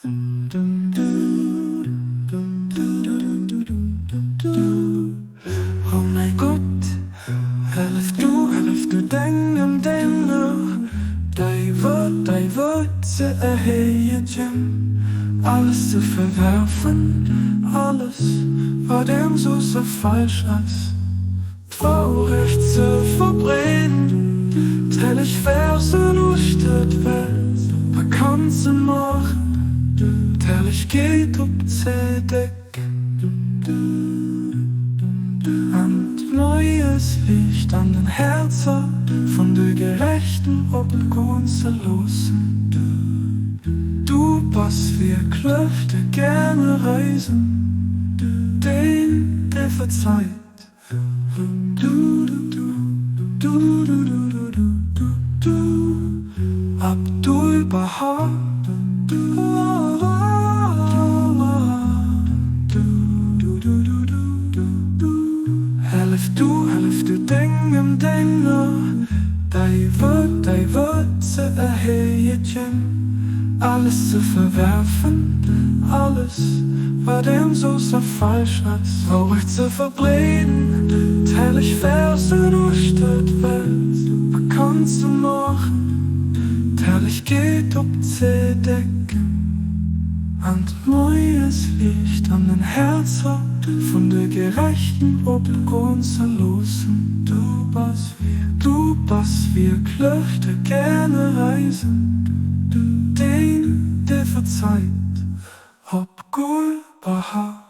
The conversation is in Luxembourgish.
O mäi Gott, hëllef du, hëllef du dengem Dénger, däi Wuert, däi Wuert ze erhéijen, alles ze verwerfen, alles, wat ëm soss a falsch ass, d'Wourecht ze verbreeden, d'helleg Versen uechter d'Welt bekannt ze maachen, d'Herrlechkeet opzedecken an d'Moiesliicht an den Häerzer vun de Gerechten opgoen ze loossen. Du bass wierklech de Generéisen, deen, dee verzeit. Abdu'l-Bahá. Hëllef du, hëllef du dengem Dénger, däi Wuert, däi Wuert ze erhéijen, alles ze verwerfen, alles, wat ëm soss a falsch ass, Wourecht ze verbreeden, d'helleg Versen uechter d'Welt bekannt ze maachen, d'Herrlechkeet opzedecken an d'Moiesliicht an den Häerzer vun de Gerechten opgoen ze loossen. Du bass, du bass wierklech de Genereisen, deen, dee verzeit. Op Gul Baha.